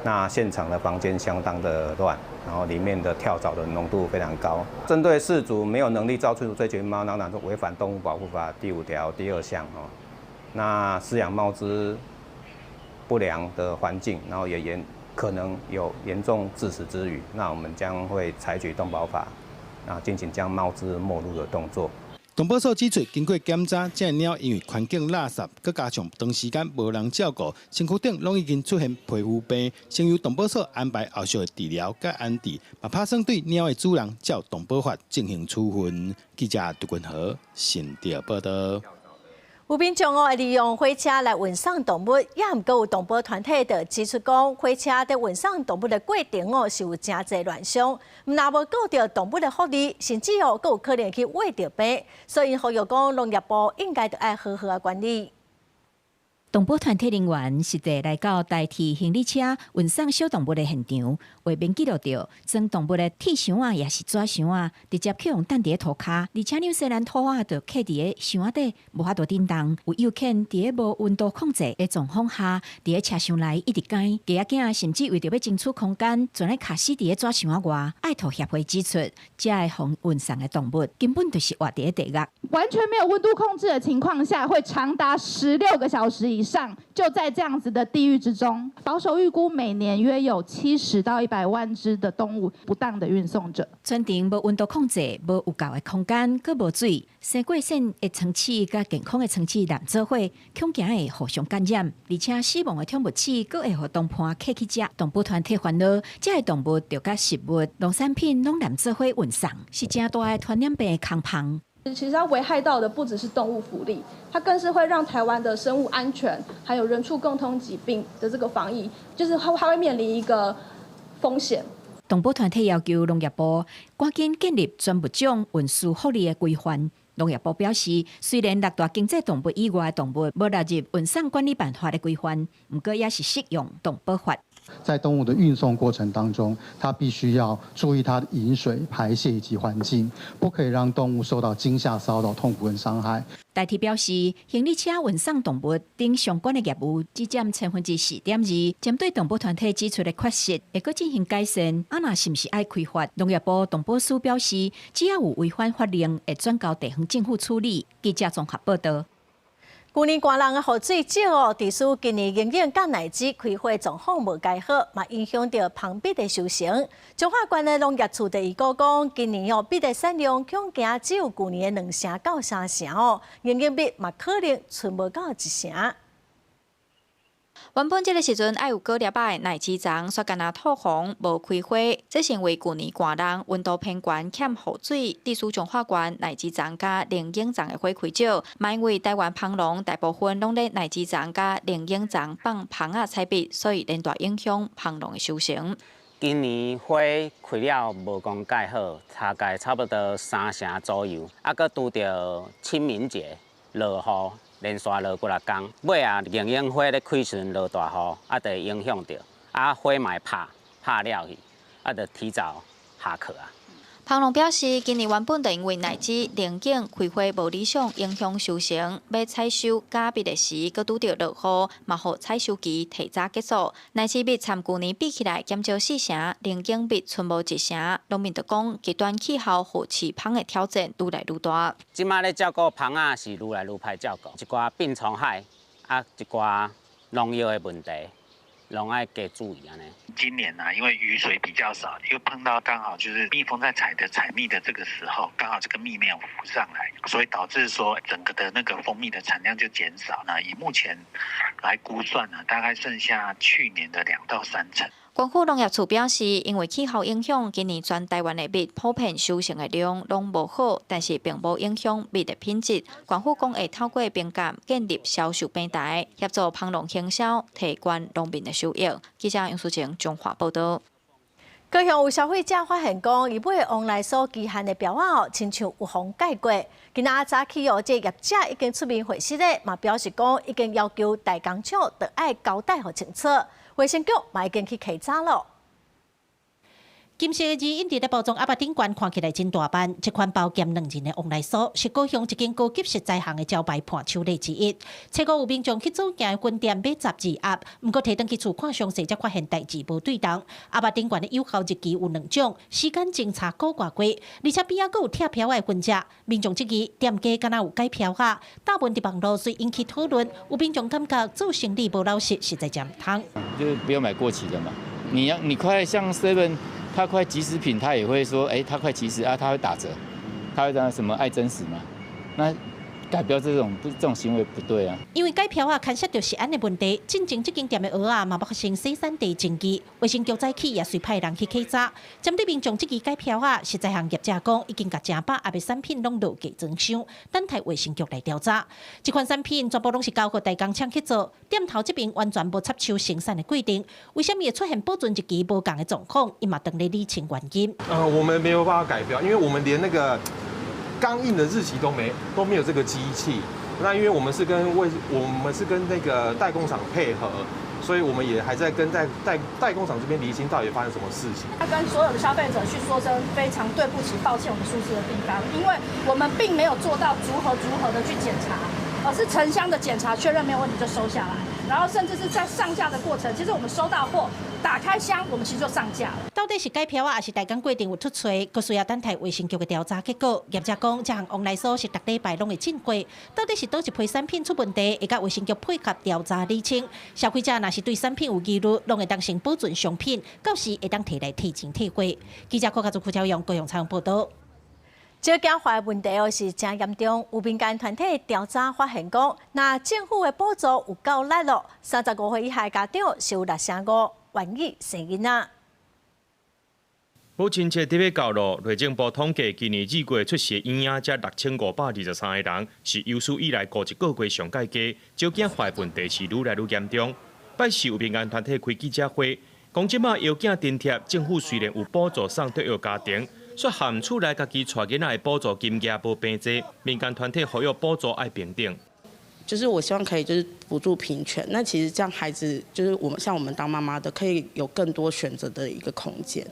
那現場的房間相當的亂，然後裡面的跳蚤的濃度非常高。針對事主沒有能力照顧這群貓，當然就違反動物保護法第5條第2項哦。那飼養貓隻不良的環境，然後也可能有嚴重致死之虞，那我們將會採取動保法，啊進行將貓隻沒入的動作。動保所指出，經過檢查，這个貓因為環境垃圾，閣加上長時間無人照顧，身軀頂攏已經出現皮膚病，先由動保所安排後續的治療佮安置，嘛拍算對貓的主人照動保法進行處分。記者杜君和新竹報導。有民眾哦，會利用火車來運送動物，也毋過有動保團體就指出講，火車佇運送動物的過程哦，是有誠濟亂象，毋但無顧著動物的福利，甚至哦，閣有可能去穢著病，所以呼籲講農業部應該著愛好好仔管理。動保團體人員實際來到台鐵行李車運送小動物的現場，畫面記錄著裝動物的鐵箱仔，抑是紙箱仔，直接去予擲佇咧塗跤，而且紐西蘭兔仔就囥佇咧箱仔底，無法度振動。有幼犬佇咧無溫度控制的狀況下，佇咧車廂內一直該，雞仔囝甚至為著欲爭取空間，全咧卡死佇咧紙箱仔外。愛兔協會指出，這个予運送的動物根本就是活佇咧地獄，完全沒有溫度控制的情況下，會長達16個小時以上，就在這樣子的地獄之中。保守預估，每年約有70到100萬隻的動物不當的運送著。全程無溫度控制，無有夠的空間，閣無水，生過線的層次佮健康的層次連做伙，恐驚會互相感染，而且死亡的寵物鼠閣會予同伴客去食。動保團體煩惱，這个動物著佮食物、農產品攏連做伙運送，是誠大的傳染病的空棚。其實它危害到的不只是動物福利，它更是會讓台灣的生物安全，還有人畜共通疾病的這個防疫，就是它會面臨一個風險。動保團體要求農業部趕緊建立全物種運輸福利的規範。農業部表示，雖然六大經濟動物以外的動物無納入運送管理辦法的規範，毋過也是適用動保法。在動物的運送過程當中，它必須要注意它的飲水、排泄以及環境，不可以讓動物受到驚嚇、騷擾、痛苦跟傷害。台鐵表示，行李車運送動物等相關的業務只佔4.2%，針對動保團體指出的缺失，會閣進行改善。啊，若是毋是愛開罰？農業部動保司表示，只要有違反法令，會轉交地方政府處理。記者綜合報導。舊年寒冷的雨水少哦，致使今年龍眼佮奶子開花狀況無蓋好，嘛影響著蜂蜜的收成。彰化縣的農業處就預估講，今年哦蜜的產量恐驚只有舊年的2成到3成哦，龍眼蜜嘛可能賰無到1成。原本這个時陣愛有果粒仔的奶子欉，煞干焦土黃無開花，這是因為舊年寒冷，溫度偏懸，欠雨水，致使彰化縣奶子欉佮龍眼欉的花開少。嘛因為台灣蜂農大部分攏咧奶子欉佮龍眼欉放蜂仔採蜜，所以連帶影響蜂農的收成。今年花開了無講蓋好，大概差不多3成左右，啊，閣拄著清明節落雨。連續落幾若工，尾仔龍眼花咧開時陣落大雨，啊，就會影響著，啊，花嘛會拍拍了去，啊，就提早下課啊。蜂農表示，今年原本就因為奶子、龍眼開花無理想，影響收成，欲採收莢蜜的時，閣拄著落雨，嘛予採收期提早結束。奶子蜜參舊年比起來減少4成，龍眼蜜賰無1成。農民就講，極端氣候予飼蜂的挑戰愈來愈大。這馬咧照顧蜂仔是愈來愈歹照顧，一寡病蟲害，啊，一寡農藥的問題。攏愛加注意按呢。今年呢，因為雨水比較少，又碰到剛好就是蜜蜂在採的採蜜的這個時候，剛好這個蜜沒有浮上來，所以導致說整個的那個蜂蜜的產量就減少。那以目前來估算呢，大概剩下去年的2到3成。縣府農業處表示，因為氣候影響，今年全台灣的蜜普遍收成的量攏無好，但是並無影響蜜的品質。縣府講會透過評鑑建立銷售平台，協助蜂農行銷，提懸農民的收益。記者楊淑晴彰化報導。高雄有消費者發現講，伊買旺來酥期限的標仔哦，親像有予改過。今仔早起哦，這個業者已經出面回釋咧，嘛表示講已經要求代工廠著愛交代予清楚。衛生局嘛已經去稽查囉。金色的字印佇咧包裝盒仔頂懸，看起來真大範。這款包鹹兩仁的旺來酥，是高雄一間高級食材行的招牌伴手禮之一。初五有民眾去左營分店買12盒，毋過提轉去厝看詳細，才發現代誌無對仝。盒仔頂懸的有效日期有兩種，時間相差個外月，而且邊仔閣有拆標仔的痕跡。民眾質疑店家敢若有改標仔，大問佇網路遂引起討論。有民眾感覺做生意無老實，實在真毋通。就是不要買過期的嘛。你要你快像 seven。他快即食品，他也會說，哎，他快即食啊，他會打折，他會講什麼愛真實嘛？那改標這種不這種行為不對啊。因為改標仔牽涉著食安的問題，進前這間店的蚵仔嘛發生洗產地爭議，衛生局早起也隨派人去稽查。針對民眾質疑改標仔，食材行業者講已經共成百盒的產品攏落架裝箱，等待衛生局來調查。這款產品全部攏是交予代工廠去做，店頭這邊完全無插手生產的過程，為啥物會出現保存日期無仝的狀況？伊嘛當咧理清原因。我們沒有辦法改標，因為我們連那個鋼印的日期都沒有這個機器。那因為我們是跟那個代工廠配合，所以我們也還在跟代工廠這邊釐清到底發生什麼事情。要跟所有的消費者去說聲非常對不起、抱歉，我們疏失的地方，因為我們並沒有做到逐盒逐盒的去檢查，而是成箱的檢查確認沒有問題就收下來，然後甚至是在上架的過程，其實我們收到貨，打開箱，我們其實就上架了。到底是改標仔，抑是代工過程有出錯？閣需要等待衛生局的調查結果。業者講，這項旺來酥是逐禮拜攏會進貨，到底是佗一批產品出問題，會佮衛生局配合調查釐清。消費者若是對產品有疑慮，攏會當先保存商品，到時會當提來退錢退貨。記者郭家祖、柯超勇高雄採訪報導。少子化問題哦是誠嚴重，有民間團體調查發現講，若政府的補助有夠力囉，35歲以下家長是有6成5願意生囡仔。母親節特別到囉，內政部統計，今年2月出世嬰兒才6523個人，是有史以來五一個月上蓋低，少子化問題是愈來愈嚴重。拜四有民間團體開記者會，講這馬藥囝津貼，政府雖然有補助送托育家庭，卻含厝內家己帶囡仔的補助金額無平濟，民間團體呼籲補助愛平等。就是我希望可以就是補助平權，那其實這樣孩子就是我們像我們當媽媽的，可以有更多選擇的一個空間。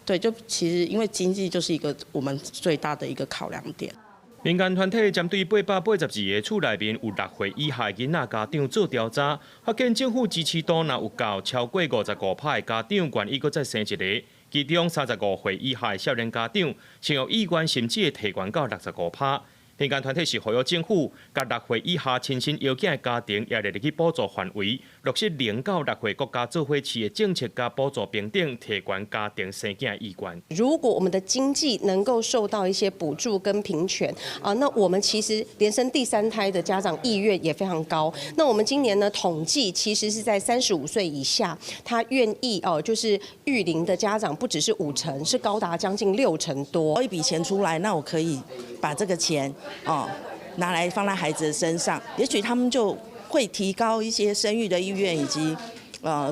對，就其實因為經濟就是一個我們最大的一個考量點。民間團體針對882個厝內面有6歲以下囡仔家長做調查，發現政府支持度若有夠超過55%的家長願意閣再生一个，其中35歲以下的少年家長，生育意願甚至會提懸到65%。民間團體是呼籲政府，共6歲以下親生嬰兒的家庭也列入去補助範圍，落實0到6歲國家做伙飼的政策，佮補助評等，提懸家庭生囝意願。如果我們的經濟能夠受到一些補助跟平權啊，那我們其實連生第三胎的家長意願也非常高。那我們今年呢統計，其實是在35歲以下，他願意哦，就是育齡的家長不只是5成，是高達將近6成多。一筆錢出來，那我可以把這個錢哦拿來放在孩子的身上，也許他們就會提高一些生育的意願，以及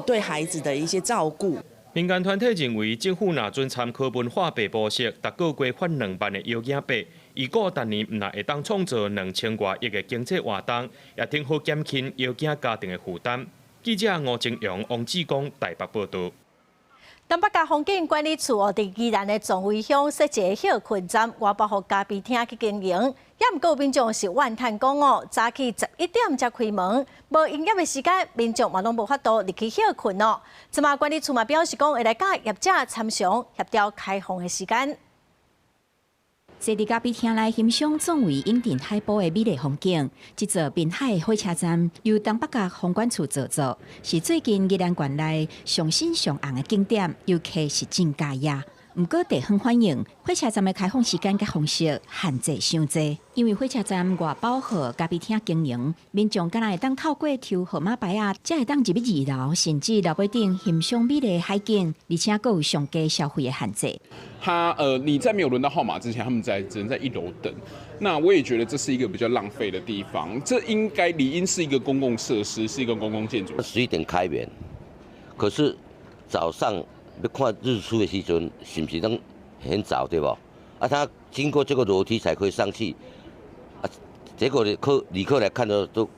對孩子的一些照顧。民間團體認為，政府若準參考文化部模式，逐個月發2萬的嬰兒幣，預估逐年毋但會當創造2000外億的經濟活動，也挺好減輕嬰兒家庭的負擔。記者吳正陽、王志剛台北報導。東北角風景管理處哦，佇宜蘭的壯圍鄉設一個歇睏站，外包予咖啡廳去經營。也毋過民眾是怨嘆講哦，早起11點才開門，無營業的時間，民眾嘛攏無法度入去歇睏哦。這馬管理處嘛表示講，會來佮業者參詳協調開放的時間。坐佇咖啡廳內欣賞壯圍永鎮海埔的美麗風景。這座濱海的火車站由東北角風管處製作，是最近宜蘭縣內上新上紅的景點，遊客是真佮意。毋過地方反映，火車站的開放時間佮方式限制傷濟，因為火車站外包予咖啡廳經營，民眾敢若會當透過抽號碼牌仔，才會當入去二樓，甚至樓尾頂欣賞美麗海景，而且閣有上低消費的限制。他你在沒有輪到號碼之前，他們在只能在一樓等。那我也覺得這是一個比較浪費的地方。這應該理應是一個公共設施，是一個公共建築。11點開門，可是早上欲看日出的時陣，是毋是攏很早對無？啊，他經過這個樓梯才可以上去，啊，結果旅客來看的都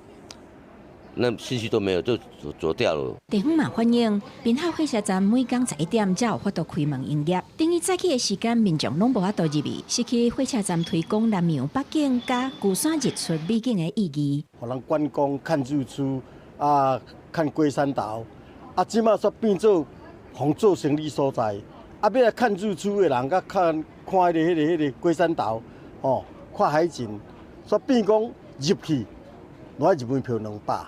那興趣都沒有，就走掉了。地方嘛反映，濱海火車站每工11點才有法度開門營業，等於早起的時間，民眾攏無法度入去，失去火車站推廣南洋北景佮龜山日出美景的意義。予人觀光看日出啊，看龜山島，啊，這馬煞變做予做生意所在，啊，欲來看日出的人，佮看看彼個龜山島，哦，看海景，煞變講入去，攏愛入門票200。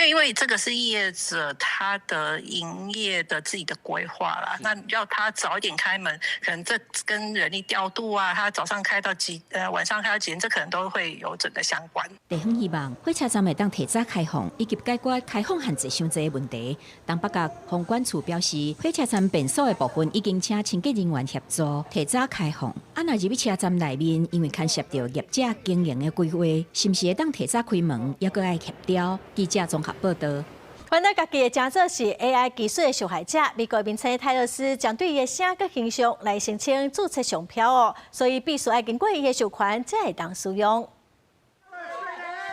因為這個是業者他的營業的自己的規劃啦，那要他早一點開門，可能這跟人力調度啊，他早上開到幾，晚上開到幾點，這可能都會有整個相關。地方希望火車站會當提早開放，以及解決開放限制傷濟的問題。東北角風管處表示，火車站便所的部分已經請清潔人員協助提早開放。啊，若入去車站內面，因為牽涉著業者經營的規劃，是毋是會當提早開門，猶閣愛協調。記者綜合報導。反正家己會成做是 AI 技術的受害者，美國明星泰勒絲將對伊的聲佮形象來申請註冊商標哦，所以必須愛經過伊的授權才會當使用。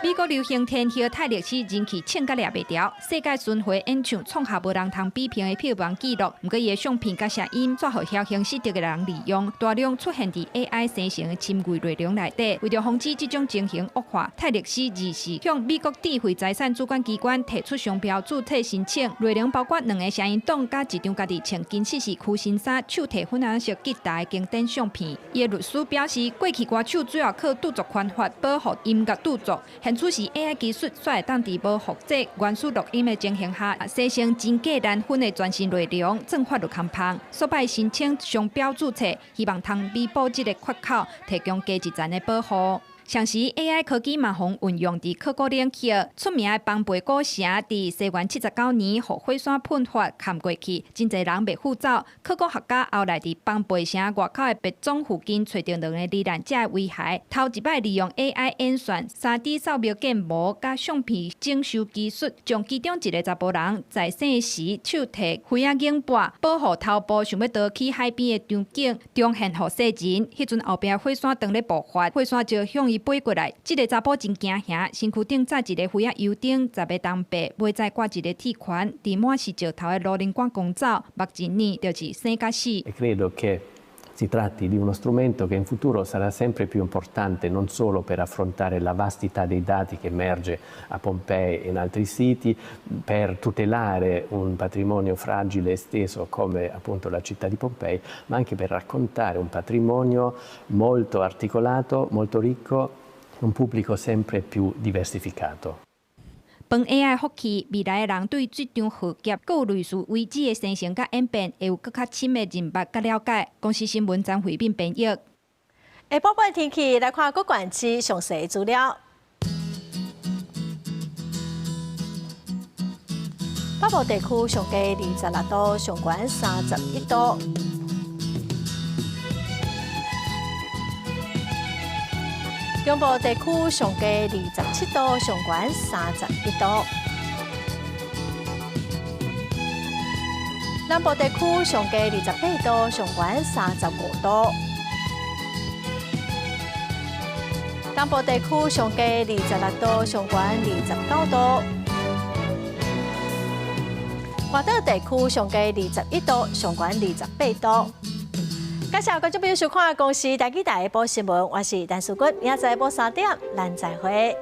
美國流行天后泰勒絲人氣衝甲掠袂牢，世界巡迴演唱創下無人通比拼的票房紀錄。毋過伊的相片佮聲音，煞予僥倖失德的人利用，大量出現佇 AI 生成的深偽內容內底。為著防止這種情形惡化，泰勒絲24向美國智慧財產主管機關提出商標註冊申請，內容包括兩个聲音檔佮一張家己穿金色是屈身衫、手提粉紅色吉他的經典相片。伊的律師表示，過去歌手主要靠著作權法保護音樂著作。現此時 AI 技術煞會當佇無複製原始錄音的情形下，生成真假難分的全新內容，算法律空縫，煞愛申請商標註冊，希望通彌補這個缺口，提供加一層的保護。同時，AI 科技嘛，予運用佇考古領域，出名的龐貝古城，佇西元79年，予火山噴發崁過去，真濟人袂赴走。考古學家後來佇龐貝城外口的別莊附近，揣著兩个罹難者的遺骸。頭一擺利用 AI 演算、3D 掃描建模佮相片整修技術，將其中一个查埔人在生時手提魚仔影脬，保護頭部想欲逃去海邊的場景，重現予世人。彼陣後壁火山當咧爆發，火山石向伊飛過來，這个查埔真驚嚇，身軀頂紮一个魚仔油燈，10个銅幣，尾再掛一个鐵環，佇滿是石頭的路輪趕狂走，目前呢就是生佮死。 He creído que Si tratti di uno strumento che in futuro sarà sempre più importante, non solo per affrontare la vastità dei dati che emerge a Pompei e in altri siti, per tutelare un patrimonio fragile e esteso come appunto la città di Pompei, ma anche per raccontare un patrimonio molto articolato, molto ricco, un pubblico sempre più diversificato. 防 AI 福氣，未來的人對這場浩劫，閣有類似遺址的生成佮演變，會有閣較深的認捌佮了解。公視新聞張惠敏編譯。下晡半天氣來看各縣市詳細資料。北部地區上低26度，上懸31度。中部地區上低27度，上懸31度。南部地區上低28度，上懸35度。東部地區上低26度，上懸29度。外島地區上低21度，上懸28度。感謝觀眾朋友收看《公視台語台》報新聞，我是陳淑君，明仔載晡3點，咱再會。